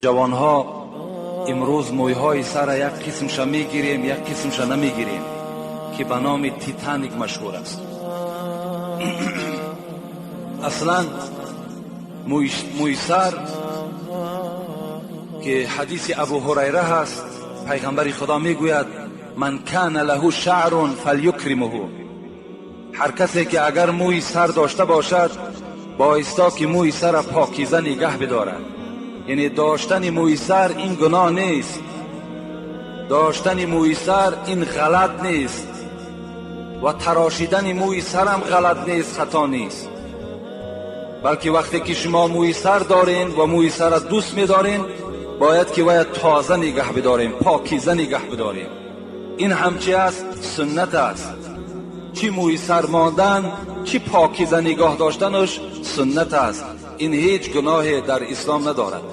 Ҷавонҳо, имрӯз мӯйҳои сара як қисмша мегирем, як қисмша намегирем, ки ба номи Титаник машҳур аст. Аслан мӯи сар, ки ҳадиси Абу Ҳурайра ҳаст, пайғамбари Худо мегӯяд: ман кана лаҳу шаърун фалюкримуҳу. Ҳар касе ки агар мӯи сар дошта бошад, боиста ки мӯи сара покиза нигаҳ бидорад. Яъне доштани мӯи сар ин гуноҳ нест, доштани мӯи сар ин ғалат нест ва тарошидани мӯи сарам ғалат нест, хато нест, балки вақте ки шумо мӯи сар дорен ва мӯи сара дӯст медорен, бояд ки вая тоза нигаҳ бидорем, покиза нигаҳ бидорем. Ин ҳам чи аст? Суннат аст. Чӣ мӯи сар мондан, чӣ покиза нигоҳ доштанаш суннат аст. Ин ҳеҷ гуноҳе дар ислом надорад.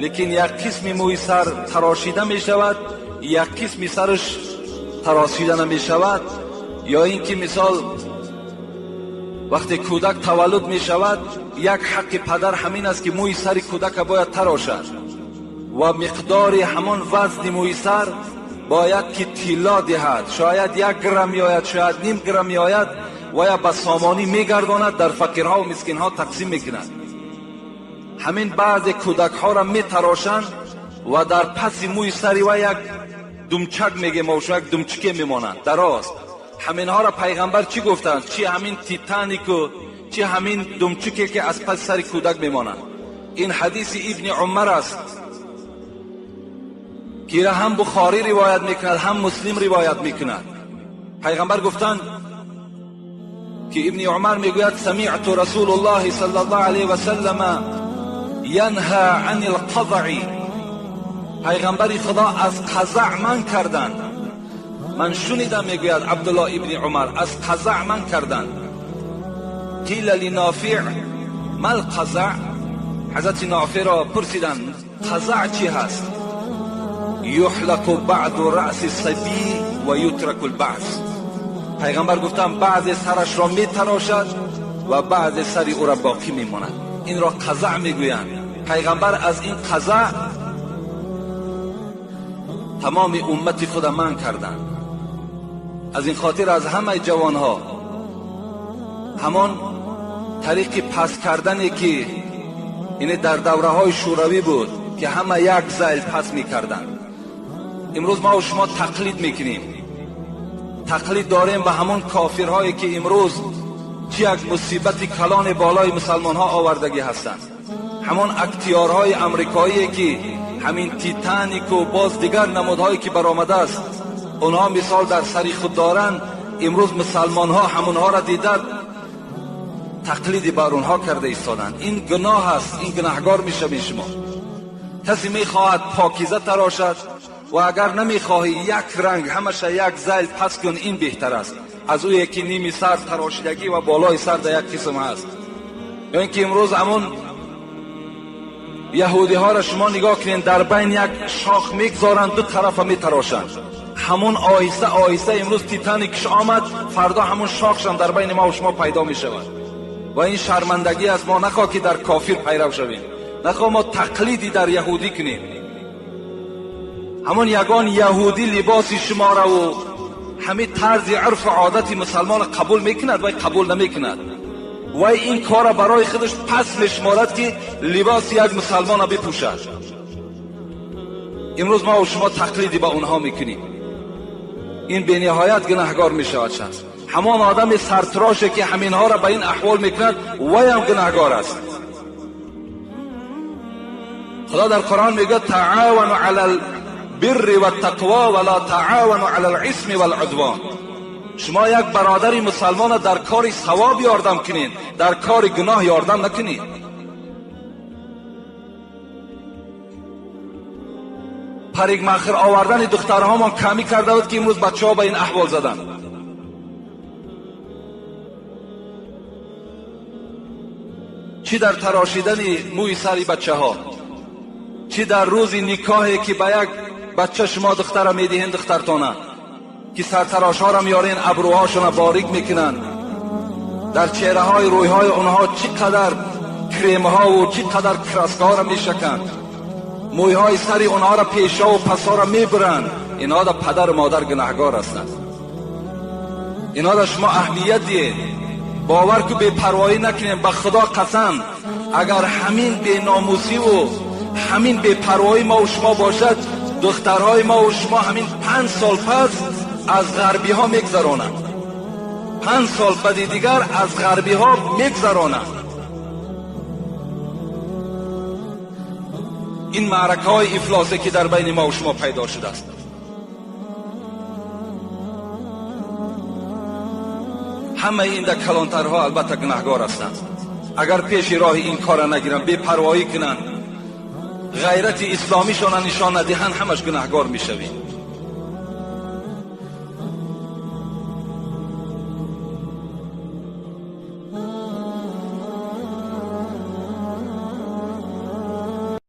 Лекин як қисми мӯи сар тарошида мешавад, як қисми сараш тарошида намешавад. Ё ин ки мисол вақте кӯдак таваллуд мешавад, як ҳаққи падар ҳамин аст, ки мӯи сари кӯдака бояд тарошад ва миқдори ҳамон вазни мӯи сар бояд ки тилло диҳад. Шояд 1 грамм меояд, шояд ним грамм меояд, ва я ба сомонӣ мегардонад, дар фақирҳо ва мискинҳо тақсим мекунад. Ҳамин баъзе кӯдакҳоро метарошанд ва дар паси мӯи сари ва як думчак мегем, як думчике мемонанд дароз. Ҳаминҳоро пайғамбар чӣ гуфтанд? Чӣ ҳамин Титанику, чӣ ҳамин думчике ки аз паси сари кӯдак мемонанд. Ин ҳадиси Ибни Умар аст, ки ҳам Бухорӣ ривоят мекунад, ҳам Муслим ривоят мекунад. Пайғамбар гуфтанд ки Ибни Умар мегӯяд: самиъту Расулуллоҳи саллаллоҳу алайҳи васаллама янҳа ани лқазаъи. Пайғамбари Худо аз қазаъ манъ карданд. Ман шунидам, мегӯяд Абдуллоҳ ибни Умар, аз қазаъ манъ карданд. Қила линофиъ мал қазаъ. Ҳазрати Нофиъро пурсиданд, қазаъ чӣ ҳаст? Юҳлақу баъду раъси сабӣ ва ютраку лбаъз. Пайғамбар гуфтанд, баъзе сарашро метарошад ва баъзе сари ӯро боқӣ мемонад. Инро қазаъ мегӯянд. Пайғамбар аз ин қазаъ тамоми уммати худа манъ карданд. Аз ин хотир аз ҳамаи ҷавонҳо ҳамон тариқи пас кардане ки ине дар давраҳои шӯравӣ буд, ки ҳама як зайл пас мекарданд, имрӯз мо шумо тақлид мекунем. Тақлид дорем ба ҳамон кофирҳое ки имрӯз чӣ як мусибати калони болои мусалмонҳо овардагӣ ҳастанд. Ҳамон актиёрҳои амрикоие ки ҳамин Титанику боз дигар намудҳое ки баромадааст, онҳо мисол дар сари худ доранд. Имрӯз мусалмонҳо ҳамонҳоро дида тақлиди бар онҳо карда истоданд. Ин гуноҳ аст, ин гунаҳгор мешавед шумо. Касе мехоҳад покиза тарошад ва агар намехоҳӣ як ранг ҳамаша як зайл пас кун, ин беҳтар аст аз ӯе ки ними сар тарошидагӣ ва болои сар дар як қисм ҳаст. Ё ин ки имрӯз ҳамон яҳудиҳоро шумо нигоҳ кунед, дар байн як шох мегзоранд, ду тарафа метарошанд. Ҳамон оҳиста оҳиста имрӯз Титаникш омад, фардо ҳамон шохшам дар байни мо шумо пайдо мешавад. Ва ин шармандагӣ аст. Мо нахоҳ ки дар кофир пайрав шавем, нахоҳ мо тақлиди дар яҳудӣ кунем. Ҳамон ягон яҳудӣ либоси шумораву ҳамин тарзи урфу одати мусалмонро қабул мекунад, вай қабул намекунад. Вай ин корро барои худаш пас мешуморад, ки либоси як мусалмонро бипӯшад. Имрӯз мо шумо тақлиди ба онҳо мекунем. Ин бениҳоят гунаҳгор мешавад шахс. Ҳамон одами сартироше ки ҳаминҳоро ба ин аҳвол мекунад, вайам гунаҳгор аст. Худо дар Қуръон мегӯяд: таъавану ала лбирри ваттақво ва ла таъавану ала лисми валъудвон. Шумо як бародари мусалмонро дар кори савоб ёрдам кунед, дар кори гуноҳ ёрдам накунед. Парикмахр овардани духтарҳомон камӣ карда буд, ки имрӯз бачаҳо ба ин аҳвол заданд. Чӣ дар тарошидани мӯи сари бачаҳо, чӣ дар рӯзи никоҳе ки ба як бача шумо духтара медиҳен, духтартона ки сартарошҳоро меорен, абрӯҳошона борик мекунанд, дар чеҳраҳои рӯйҳои онҳо чӣ қадар кремҳову чӣ қадар краскаҳоро мешаканд. Мӯйҳои сари онҳоро пешову пасоро мебуранд. Инҳо да падару модар гунаҳгор ҳастанд. Инҳо да шумо аҳамият диҳед. Бовар ку, бепарвоӣ накунем. Ба Худо қасам, агар ҳамин беномусиву ҳамин бепарвоӣ мову шумо бошад, духтарҳои мову шумо ҳамин 5 сол пас аз ғарбиҳо мегзаронанд. 5 сол баъди дигар аз ғарбиҳо мегзаронанд. Ин маъракаҳои ифлосе, ки дар байни мову шумо пайдо шудааст, ҳамаи ин да калонтарҳо албатта гунаҳгор ҳастанд. Агар пеши роҳи ин кора нагиранд, бепарвоӣ кунанд, ғайрати исломишона нишон надиҳанд, ҳамаш гунаҳгор мешавем.